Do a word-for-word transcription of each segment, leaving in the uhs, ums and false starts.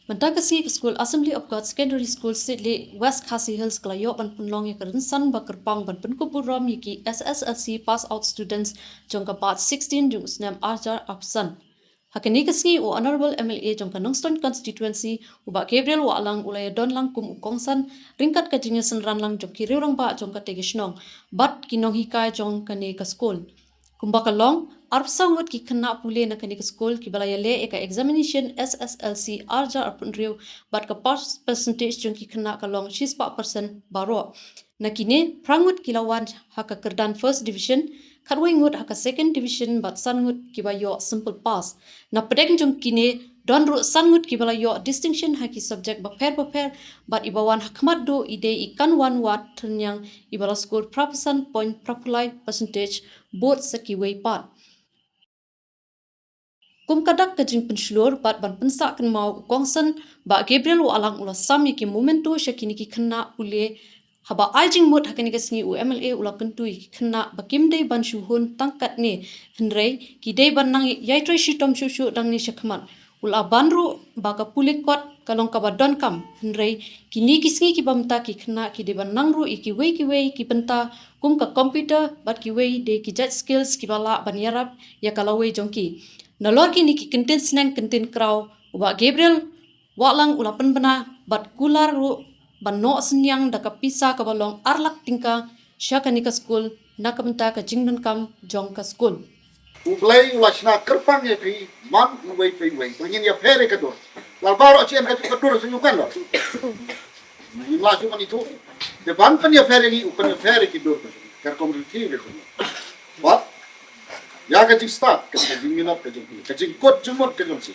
Mynta ka sngi ka skul Assembly of God Secondary School Sitli West Khasi Hills ka la ïoh ban pynlong ïa ka rynsan ba kyrpang ban pynkup burom ïa ki S S L C pass out students jong ka batch sixteen jong u snem arjar arphew san. Ha kane ka sngi u Honorable M L A jong ka Nongstoiñ Constituency u Bah Gabriel Wahlang u la ïadon lang kum u kongsan ryngkat ka jingïasynran lang jong ki rangbah jong kata ka shnong bad ki nonghikai jong kane ka skul. Kumba ka long, arphew saw ngut ki khynnah pule na kane ka skul kiba la ïaleh ïa ka examination S S L C arjar arphew hynriew bad ka pass percentage jong ki khynnah ka long shispah percent baroh. Na kine, phra ngut ki la wan ha ka kyrdan first division, khatwei ngut ha ka second division bad san ngut kiba ïoh simple pass. Na pdeng jong kine, don ruh san ngut kiba la ïoh distinction ha ki subject bapher bapher bad iba wan ha khmat duh i dei i Kanwan Wat Tyrniang iba la score phra phew san point phra phew lai percentage bud sa kiwei pat. Kum ka dak ka jingpynshlur bad ban pynsah kynmaw u kongsan Bah Gabriel Wahlang u la sam ïa ki memento sha kine ki khynnah pule. Haba ai jingmut ha kane ka sngi u M L A u la kyntu ïa ki khynnah ba kim dei ban shu hun tang katne, hynrei ki dei ban nang ïai trei shitom shuh shuh dang ne sha khmat. U la ban ruh ba ka pule kot ka long kaba donkam, hynrei kine ki sngi kiba mynta ki khynnah ki dei ban nang ruh ïa kiwei kiwei ki bynta kum ka computer bad kiwei de ki jait skills kiba lah ban ïarap ïa ka lawei jong ki. Nalor kine ki kyntien sneng kyntien kraw, u Bah Gabriel Wahlang u la pynbna bad kular ruh ban noh synñiang da ka pisa kaba long ar lak tyngka sha kane ka skul na ka bynta ka jingdonkam jong ka skul. U Blei u la shna kyrpang ïa phi man uwei pa uwei ba ngin ïapher ïa ka dur. Lada baroh shi em ka dur sha ngi kan lo. Ngim lah shuh ban ithuh. Te ban pynïapher ïa ngi u pynïapher ïa ki dur. Ka rukom riti ka jong ngi. Bad ïa ka jingstad, ka jingminot ka jong phi, ka jingkut jingmut ka jong phi.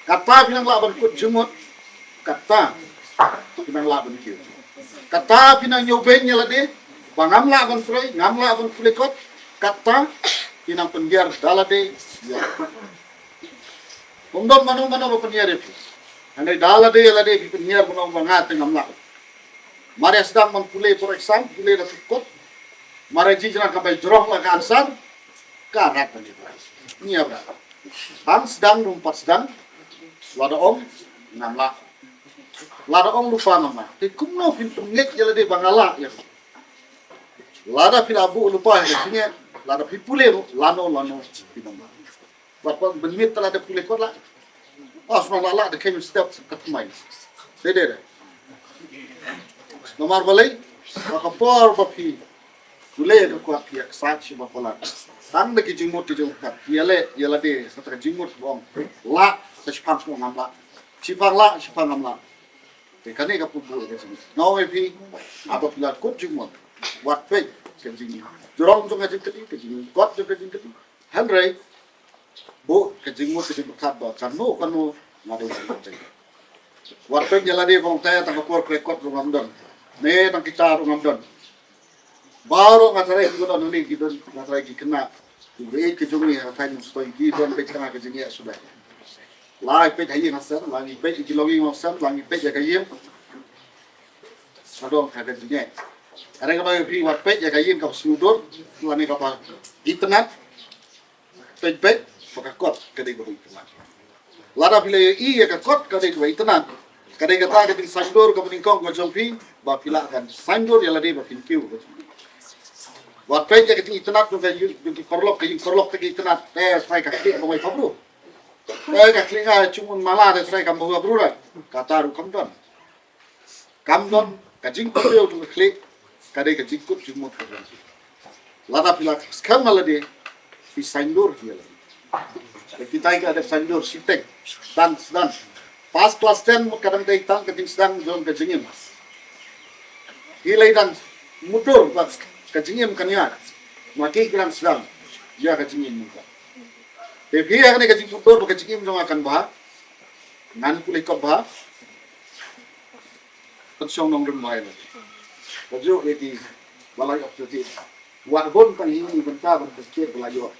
Kata phi nang lah ban kut jingmut, kata phi nang lah ban kiew. Kata phi nang ïoh beiñ ïa lade ba ngam lah ban trei, ngam lah ban pule kot, kata phi nang pynhiar da lade ïa. Ym don mano mano ba pynhiar ïa phi. Hynrei da lade ïa lade phi pynhiar mano ba nga te ngam lah. Mar ïa sdang ban pule for exam, pule da phi kot. Mar ïa jingïarap ka bai jrong la ka answer. Ka rat ban ïa. Nia bra. Bang sdang rum pat sdang. Lada ong ngam lah. Lada ong lypa ngam lah. Te kumno phin pynngeit ïa lade ba nga lah ïa. Lada phi la buh lypa ïa ka jingeh, lada phi pule lano lano phi nang lah. Wat pat ban miet ta lada pule kot lah. Os nang lah lah da kheiñ step ka thymmai. Dei dei dei. Namar balei, ha ka por ba phi pule ka kot phi ïaksaid shi ba palat. Tang da ki jingmut ki jingpyrkhat phi ïaleh ïa lade sa ka jingmut ba ong lah, sa shiphang shu ngam lah. Shiphang lah, shiphang ngam lah. Te kane ka pynbun ka jingmut. Nga ong ïa phi, haba phi la kut jingmut, wat peit ka jingjrong jong ka jingkti, ka jingkot jong ka jingkti. Hynrei buh ka jingmut ka jingpyrkhat ba kano kano nga dei jingmut jong. Wat peit ïa lade ba ong te tang ka por krekot ruh ngam don. Ne tang kita ruh ngam don. Baroh nga tharai ki don hangne ki don, nga tharai ki khynnah. Ki baieit ki jong ngi ha thaiñ Nongstoiñ ki don beit tang ka jingeh suda. La ngi peit ha ïing ha sem, la ngi peit ki longïing longsem, la ngi peit ïa ka ïing. Ka don ka jingeh. Hynrei kaba phi wat peit ïa ka ïing kaba sngewdor, lane kaba itynnad. Peit peit ba ka kot ka dei kaba itynnad. Lada phi la ïohi ïa ka kot ka dei kaba itynnad, ka dei kata ka jingsaiñdur kaba nyngkong ka jong phi ba phi lah kan saiñdur ïa lade ba phin kiew. Wat peit ïa ka jingitynnad jong ka ïing, jong ki paralok, ka ïing paralok te ka itynnad, te sngewbha ka khlieh ba wai ka briew. Te ka khlieh nga jong un mala te sngewbha ka ba wai ka briew ra. Kata ruh kam don. Kam don, ka jingkut ïa u tu ka khlieh, ka dei ka jingkut jingmut ka jong. Lada phi la skhem ïa lade, phi saiñdur ïa lade. Te kita ki la dep saiñdur shiteng, sdang, sdang. Pass class ten mut ka dang dei tang ka jingsdang jong ka jingim. Ki la dang mutdur ba ka jingim kan ïaid. Ma ki ki dang sdang ïa ka jingim mynta. Te phi ïa kane ka jingmutdur ba ka jingim jong nga kan bha. Ngan pule kot bha. Pynshong nongrim bha ïa lade. Kajuh ïa ki ba la ïoh kti. Wat bun tang ïa ki bynta ban kyrkieh ba la ïoh,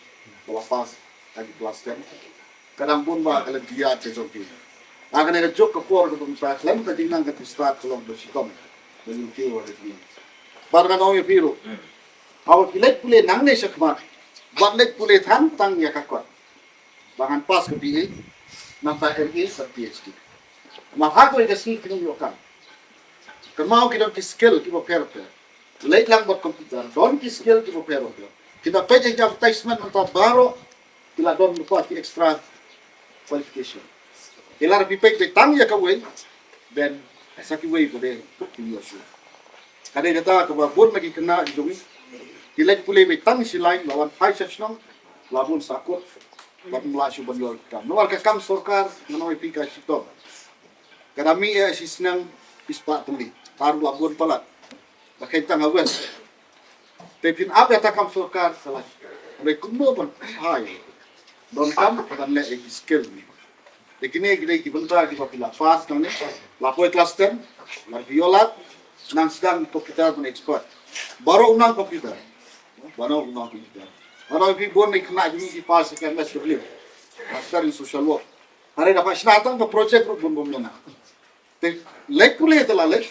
ba la pass ha ki class ten. Ka dang bun bha ka lynti ïaid ka jong ki. Ha kane kajuh ka por kaba mynta khlem ka jingnang ka jingstad ka long ba shitom. Ba ngin kiew ha ka jingim. Bad ngan ong ïa phi ruh, haba phi leit pule nangne shakhmat, wat leit pule than tang ïa ka kot. Ba ngan pass ka B A, nangta M A bad P H D. Namar ha kawei ka sngi kin ïoh kam. Kynmaw ki don ki skill kiba pher pher. Leit lang bad computer, don ki skill kiba pher pher. Ki da peit ïa ki advertisement mynta baroh, ki la don lypa ki extra qualification. Ki la, phi peit tang ïa kawei, then sa kiwei pat kin ïoh shuh. Ka dei kata kaba bun na ki khynnah jong ngi ki leit pule beit tang shi line, la wan phai sha shnong la bun sahkut, bad ym lah shuh ban ïoh kam. Namar ka kam sorkar, ngan ong ïa phi, ka shitom. Ka da mih ïa shi snem shi spah tylli, tang la bun palat. Ba kheiñ tang ha West. Te phin ap ïa kata ka kam sorkar, ka la, hynrei kumno ban phai, donkam ban leh ïa ki skill. Te kine ki dei ki bynta kiba phi la pass nangne, la poi klas ten, la phi ïoh lad, nang sdang computer ban expert. Baroh u nang computer. Baroh u nang computer. Baroh phi, bun na ki khynnah jong ngi ki pass ïa ka M S W, Master in Social Work. Hynrei da phah shna tang ka project ruh bun bun ïa na. Te leit pule te la leit,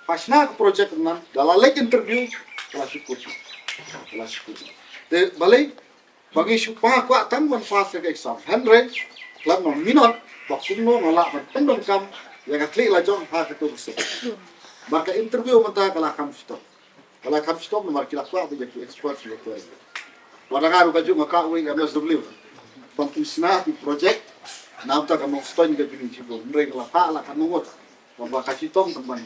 phah shna ka project, nang da la leit interview, ka la shu kut. Ka la shu kut. Te balei ba ngi shu phah kwah tang ban pass ïa ka exam, hynrei khlem nang minot ba kumno nang lah ban pyndonkam ïa ka khlieh la jong ha kato ka sien. Bad ka interview mynta ka la kham shitom. Ka la kham shitom namar ki la kwah ba ïa ki expert ïa ki. Wat la nga ruh ka jong nga kwah wei M S W ban pynshna ki project. Namar ta ka Nongstoiñ ka jong ngi shibun, hynrei ka la phah la ka nongot. Ba ka shitom tang ban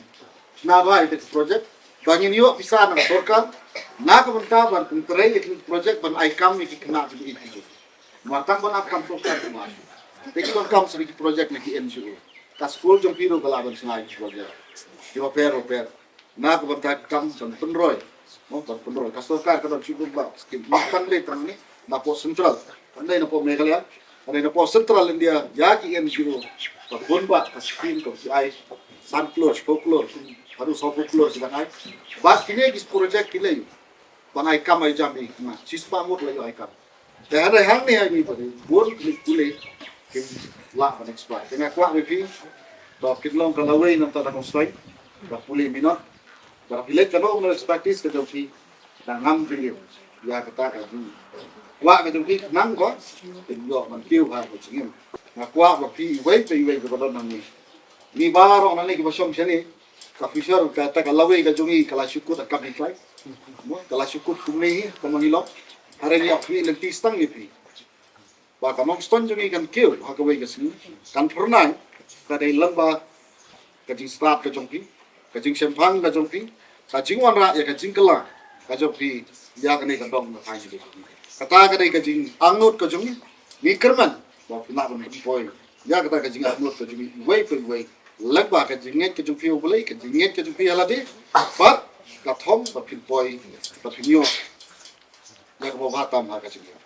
shna bha ïa ki project ba ngin ïoh pisa na sorkar, na ka bynta ban pyntrei ïa ki project ban ai kam ïa ki khynnah jong ngi ki jong. Namar tang ban ap kam sorkar kumne. Te ki donkam sa ki project na ki N G O. Ka skul jong phi ruh ka lah ban shna ïa ki project kiba pher ba pher. Na ka bynta ka kam ban pynroi. Mo, ban pynroi. Ka sorkar ka don shibun ba skim. Tang dei tang ne napoh central, tang dei napoh Meghalaya, tang dei napoh central India, ïa ki N G O. Ka bun ba ka skim ka ki ai san klur, shiphew klur, haduh sawphew klur ki dang ai. Bad kine ki project ki lei ban ai kam ai jam ïa ki khynnah. Shispah ngut la ïoh ai kam. Te hynrei hangne ha ngi pat bun ki pule kim lah ban expert. Te nga kwah ïa phi ba kin long ka lawei na ka bynta ka Nongstoiñ, ba pule minot, ba phi leit ka long na practice ka jong phi, na ngam phi leh ïa kata ka jong, kwah ka jong phi nang ko, kin ïoh ban kiew ha ka jingim. Nga kwah ba phi iwei pa iwei kaba don hangne, ngi baroh nangne kiba shong shane, ka future kata ka lawei ka jong ngi ka la shu kut ha ka kam hi trai. Mo, ka la shu kut kumne hi, ka ma ngi long. Hynrei ngi ïoh phi lynti stang ïa phi ba ka Nongstoiñ jong ngi kan kiew ha kawei ka sngi, kan phyrnai. Ka dei lyngba ka jingstad ka jong phi, ka jingshemphang ka jong phi, ka jingwanrah ïa ka jingkylla ka jong phi ïa kane ka dong ka thaiñ ka jong ngi. Kata ka dei ka jingangnud ka jong ngi. Ngi kyrmen ba phin lah ban pynpoi ïa kata ka jingangnud ka jong ngi iwei pa iwei lyngba ka jingngeit ka jong phi ha U Blei, ka jingngeit ka jong phi ha lade, bad ka thong ba phin poi, ba phin ïoh ïa kaba bha tam ha ka jingim.